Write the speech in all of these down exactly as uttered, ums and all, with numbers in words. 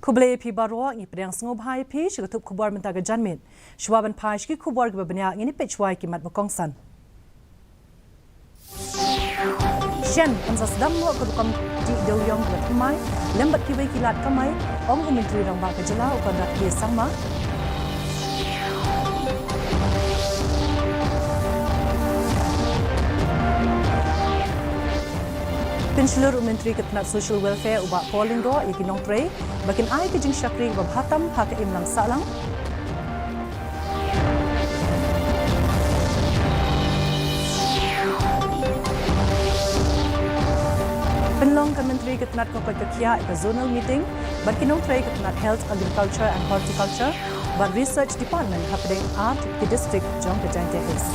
Khublei phi baroh, ngi pdiang sngewbha ïa phi sha ka tup khubor mynta ka janmiet. Shuwa ban phai sha ki khubor kiba bniah, ngin ïa peit shuwa ïa ki mat ba kongsan. Shen, kan sa sdang noh ka rukom tih dewiong kaba thymmai lem bad kiwei ki lad kamai, ong u Myntri Rangbah ka jylla u Conrad K Sangma. Pynshlur u Myntri ka tnat Social Welfare u Bah Paul Lyngdoh ïa ki nongtrei ba kin ai ka jingshakri kaba bha tam ha ka imlang sahlang. Pynlong ka Myntri ka tnat ka koit ka khiah ïa ka zonal meeting bad ki nongtrei ka tnat Health, Agriculture and Horticulture bad Research Department hapdeng ar ki district jong ka Jaintia Hills.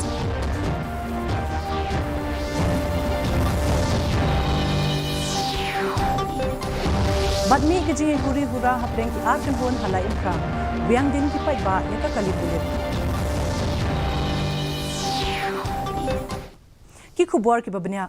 Bad mih ka jingïahuri hura hapdeng ki ar kynhun ha Laitumkhrah, biang dien ki paidbah ïa ka kali pulit. Ki khubor kiba bniah.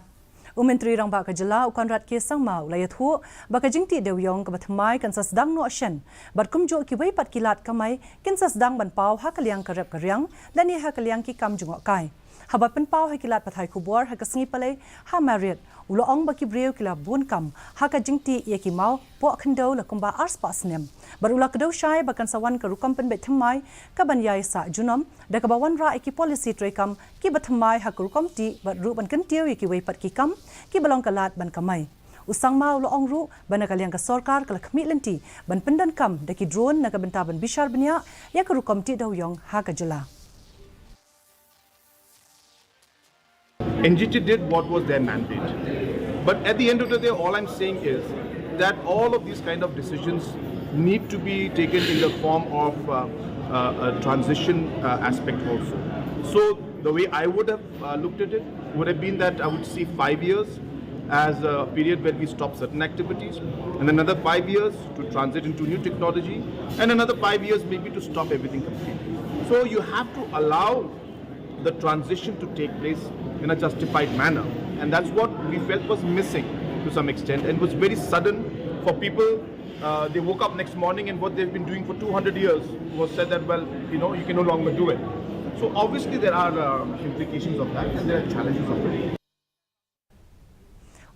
U Myntri Rangbah ka jylla u Conrad K Sangma u la ïathuh ba ka jingtih dewiong kaba thymmai kan sa sdang noh shen, bad kumjuh kiwei pat ki lad kamai kin sa sdang ban paw ha ka liang ka rep ka riang lane ha ka liang ki kam jngohkai. Haba pynpaw ha ki lad pathai khubor ha ka sngi Palei ha Marriott, u la ong ba ki briew ki la bun kam ha ka jingtih ïa ki maw poh khyndew la kumba arspah snem. Bad u la kdew shai ba kan sa wan ka rukom pynbeit thymmai kaban ïai sah junom, da kaba wanrah ïa ki policy treikam kiba thymmai ha ka rukom tih bad ruh ban kyntiew ïa kiwei pat ki kam kiba long ka lad ban kamai. U Sangma u la ong ruh ba na ka liang ka sorkar ka la khmih lynti ban pyndonkam da ki drone na ka bynta ban bishar bniah ïa ka rukom tih dewiong ha ka jylla. N G T did what was their mandate. But at the end of the day, all I'm saying is that all of these kind of decisions need to be taken in the form of uh, uh, a transition uh, aspect also. So the way I would have uh, looked at it would have been that I would see five years as a period where we stop certain activities, and another five years to transit into new technology, and another five years maybe to stop everything completely. So you have to allow the transition to take place in a justified manner. And that's what we felt was missing to some extent and was very sudden for people. Uh, they woke up next morning and what they've been doing for two hundred years was said that, well, you know, you can no longer do it. So obviously there are uh, implications of that and there are challenges of it.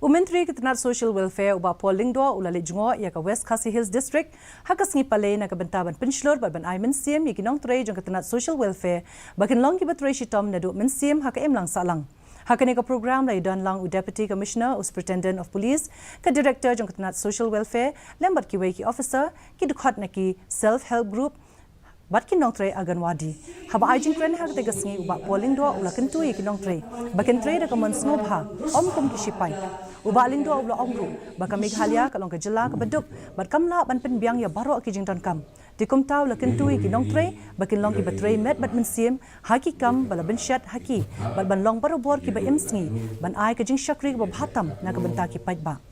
U Myntri ka tnat Social Welfare u Bah Paul Lyngdoh u la leit jngoh ïa ka West Khasi Hills District ha ka sngi Palei na ka bynta ban pynshlur bad ban ai mynsiem ïa ki nongtrei jong ka tnat Social Welfare ba kin long kiba trei shitom naduh mynsiem ha ka imlang sahlang. Ha kane ka program la ïadon lang u Deputy Commissioner, u Superintendent of Police, ka Director jong ka tnat Social Welfare lem bad kiwei ki officer, ki dkhot na ki self help group bad ki nongtrei Anganwadi. Haba ai jingkren ha katei ka sngi u Bah Paul Lyngdoh u la kyntu ïa ki nongtrei ba kin trei da ka mon sngewbha, ym kum ki shipai. U Bah Lyngdoh u la ong ruh ba ka Meghalaya ka long ka jylla kaba duk bad kam lah ban pynbiang ïa baroh ki jingdonkam. Te kumta u la kyntu ïa ki nongtrei ba kin long kiba trei met bad mynsiem ha ki kam ba la bynshet ha ki bad ban long barabor kiba im sngi ban ai ka jingshakri kaba bha tam na ka bynta ki paidbah.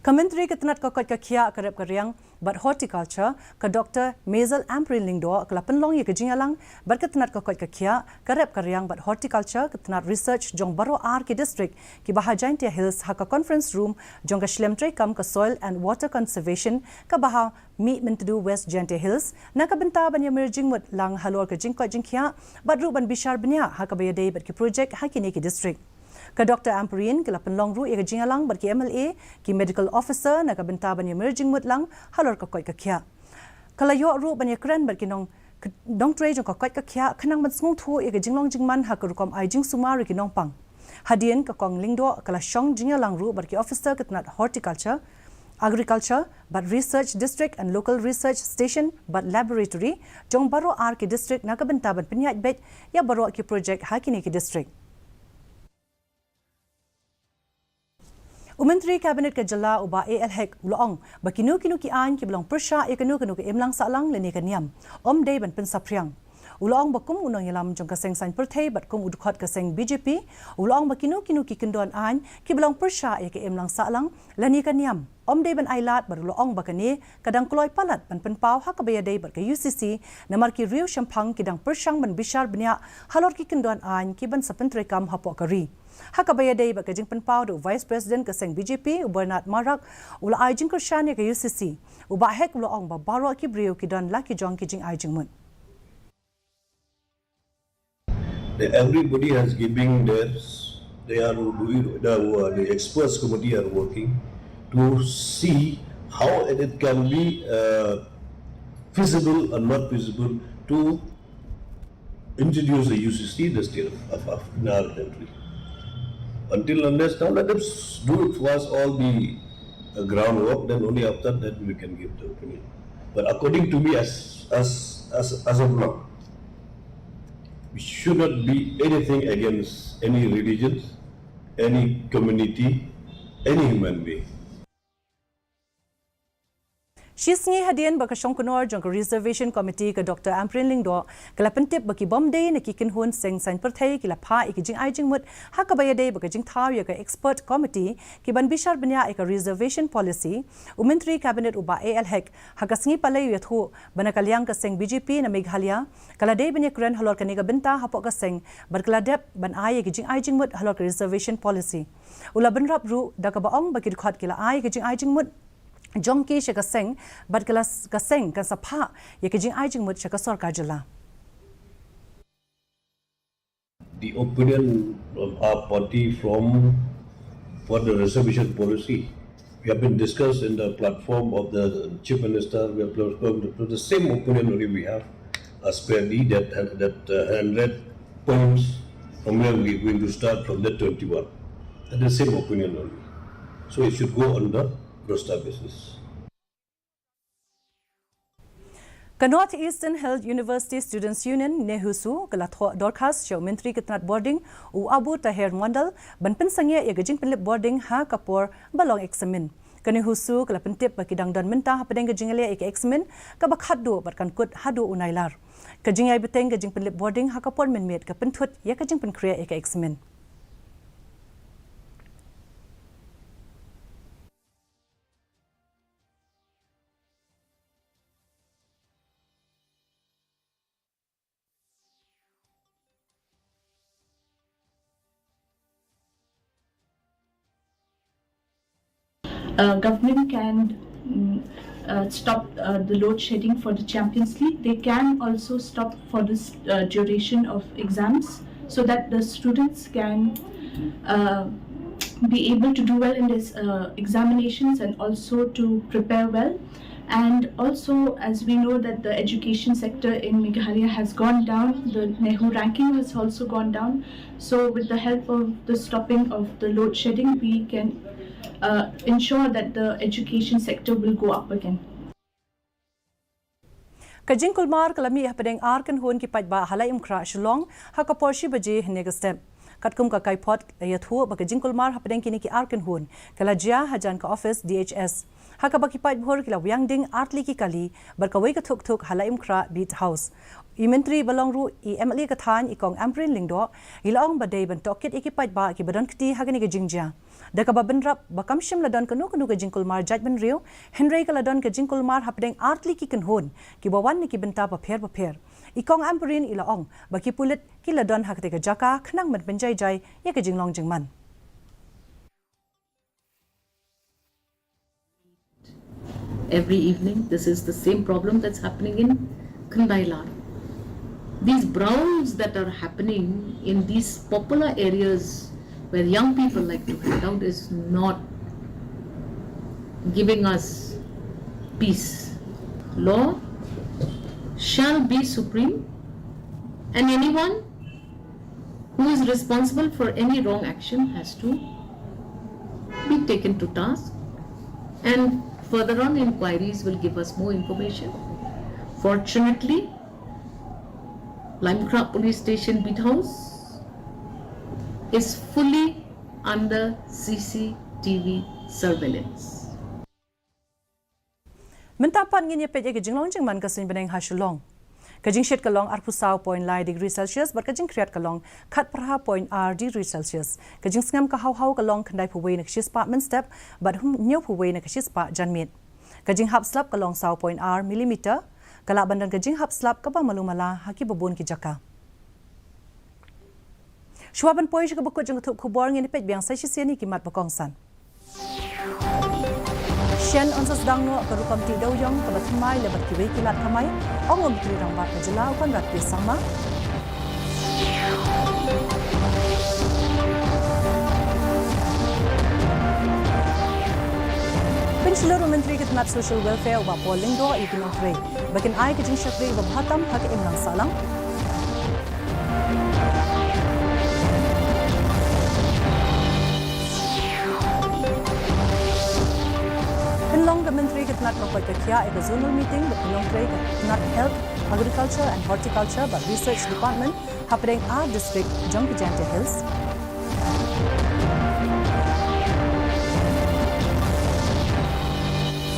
Ka Myntri ka tnat ka koit ka khiah, ka rep ka riang bad horticulture, ka Doctor Maisel Ampareen Lyngdoh, ka la pynlong ïa ka jingïalang bad ka tnat ka koit ka khiah, ka rep ka riang bad horticulture, ka tnat research jong baroh ar ki district kiba ha Jaintia Hills ha ka conference room jong ka shlem treikam ka Soil and Water Conservation kaba ha Mihmyntdu West Jaintia Hills na ka bynta ban ïamir jingmut lang halor ka jingkoit jingkhiah bad ruh ban bishar bniah ha kaba ïadei bad ki project ha kine ki district. Ka Doctor Ampareen ka la pynlong ruh ïa ka jingïalang bad ki M L A, ki medical officer na ka bynta ban ïamir jingmut lang halor ka koit ka khiah. Ka la ïoh ruh ban ïakren bad ki nong, nongtrei jong ka koit ka khiah khnang ban sngewthuh ïa ka jinglong jingman ha ka rukom ai jingsumar ïa ki nongpang. Hadien ka Kong Lyngdoh ka la shong jingïalang ruh bad ki officer ka tnat horticulture, agriculture bad research district and local research station bad laboratory jong baroh ar ki district na ka bynta ban pynïaid beit ïa baroh ki project ha kine ki district. U Myntri Cabinet ka jylla u Bah A L Hek u la ong ba kino kino ki aiñ kiba long pyrshah ïa kano kano ka imlang sahlang lane ka niam ym dei ban pynsaphriang. U la ong ba kum u nongïalam jong ka seng saiñ pyrthei bad kum u dkhot ka seng B J P, u la ong ba kino kino ki kyndon aiñ kiba long pyrshah ïa ka imlang sahlang lane ka niam Ym dei ban ailad bad u la ong ba kane ka dang kloi palat ban pynpaw ha kaba ïadei bad ka U C C, namar ki riew shemphang ki dang pyrshang ban bishar bniah halor ki kyndon aiñ ki ban sa pyntreikam hapoh ka ri. Ha kaba ïadei bad ka jingpynpaw da u Vice President ka seng B J P, u Bernard Marak, u la ai jingkyrshan ïa ka U C C. U Bah Hek u la ong ba baroh ki briew ki don la ki jong ki jingai jingmut. The, everybody has giving their, they are doing, the, uh, the experts committee are working to see how it can be uh, feasible or not feasible to introduce the U C C in the state of, of, of in our country. Until unless now, let them s- do it for us all the uh, groundwork, then only after that we can give the opinion. But according to me, as as as as of now, it should not be anything against any religions, any community, any human being. Shi sngi hadien ba ka shongknor jong ka Reservation Committee ka Doctor Ampareen Lyngdoh ka la pyntip ba ki bym dei na ki kynhun seng saiñ pyrthei ki la phah ïa ki jingai jingmut ha kaba ïadei bad ka jingthaw ïa ka Expert Committee ki ban bishar bniah ïa ka Reservation Policy, u Myntri Cabinet u Bah A L Hek ha ka sngi Palei u ïathuh ba na ka liang ka seng B J P na Meghalaya ka la dei ban ïakren halor kane ka bynta hapoh ka seng bad ka la dep ban ai ïa ki jingai jingmut halor ka Reservation Policy. U la bynrap ruh da kaba ong ba ki dkhot ki la ai ïa ki jingai jingmut jong ki sha ka seng bad ka la s- ka seng kan sa phah ïa ki jingai jingmut sha ka sorkar jylla. The opinion of our party from for the reservation policy, we have been discussed in the platform of the Chief Minister. We have the same opinion only we have as per the that that uh, hundred points from where we are going to start from that twenty-one. That is the same opinion only. So it should go on the roster basis. Ka North Eastern Hill University Students Union, NEHUSU, ka la thoh dorkhas sha u Myntri ka tnat bording, u Abu Taher Mondal, ban pynsangeh ïa ka jingpynlip bording ha ka por ba long eksamin. Ka NEHUSU ka la pyntip ba ki dang don mynta hapdeng ka jingïaleh ïa ka eksamin kaba khatduh bad kan kut haduh u Nailar. Ka jingïai bteng ka jingpynlip bording ha ka por mynmiet ka pynthut ïa ka jingpynkhreh ïa ka eksamin. Uh, government can mm, uh, stop uh, the load shedding for the Champions League. They can also stop for this uh, duration of exams so that the students can uh, be able to do well in this uh, examinations and also to prepare well. And also, as we know that the education sector in Meghalaya has gone down, the NEHU ranking has also gone down. So with the help of the stopping of the load shedding, we can uh, ensure that the education sector will go up again. Ka jingkulmar ka la mih hapdeng ar kynhun ki paidbah ha Laitumkhrah, Shillong, ha ka por shi baje hynne ka step. Katkum ka KaiPod la ïathuh ba ka jingkulmar hapdeng kine ki ar kynhun ka la jia hajan ka ophis D H S, ha kaba ki paidbhur ki la wiang ding artylli ki kali bad kawei ka thuk thuk ha Laitumkhrah Beat House. I Myntri ba long ruh i M L A ka thaiñ, i Kong Ampareen Lyngdoh, i la ong ba dei ban tohkit ïa ki paidbah kiba don kti ha kane ka jingjia, da kaba bynrap ba kam shym la don kano kano ka jingkulmar jaitbynriew, hynrei ka la don ka jingkulmar hapdeng artylli ki kynhun kiba wan na ki bynta bapher bapher. I Kong Ampareen i la ong ba ki pulit ki la don ha katei ka jaka khnang ban pynjai jai ïa ka jinglong jingman. Every evening, this is the same problem that's happening in Khyndai Lar. These brawls that are happening in these popular areas where young people like to hang out is not giving us peace. Law shall be supreme, and anyone who is responsible for any wrong action has to be taken to task, and further on inquiries will give us more information. Fortunately, Laitumkhrah Police Station Beat House is fully under C C T V surveillance. Mynta pat ngin ïa peit ïa ka jinglong jingman ka suiñ bneng ha Shillong. Ka jingshit ka long arphew saw point lai degree Celsius bad ka jingkhriat ka long khatphra point ar degree Celsius. Ka jingsngem ka haw haw ka long khyndai phew wei na ka shispah mynstep bad hynñiew phew wei na ka shispah janmiet. Ka jinghap slap ka long saw point ar millimeter. Ka lah ban don ka jinghap slap kaba malu mala ha kiba bun ki jaka. Shuwa ban poi sha kaba kut jong ka thup khubor, ngin ïa peit biang sa shisien ïa ki mat ba kongsan. Shen yn sa sdang noh ka rukom tih dewïong kaba thymmai lem bad kiwei ki lad kamai, ong u Myntri Rangbah ka jylla u Conrad K Sangma. Pynshlur u Myntri ka tnat Social Welfare u Bah Paul Lyngdoh ïa ki nongtrei ba kin ai ka jingshakri ba bha tam ha ka imlang sahlang. Pynlong ka Myntri ka tnat ka koit ka khiah ïa ka zonal meeting bad ki nongtrei ka tnat Health, Agriculture and Horticulture bad Research Department hapdeng ar district jong ka Jaintia Hills.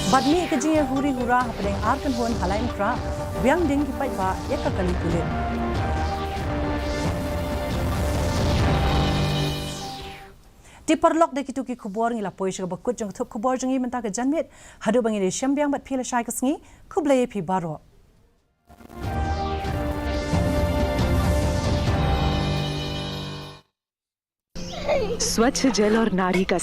Bad mih ka jingïahuri hura hapdeng ar kynhun ha Laitumkhrah, biang ding ki paidbah ïa ka kali pulit. Te paralok, da kitu ki khubor ngi la poi sha kaba kut jong ka thup khubor jong ngi mynta ka janmiet. Haduh ba ngin ïashem biang bad phi lashai ka sngi, khublei ïa phi baroh. स्वच्छ जल और नारी का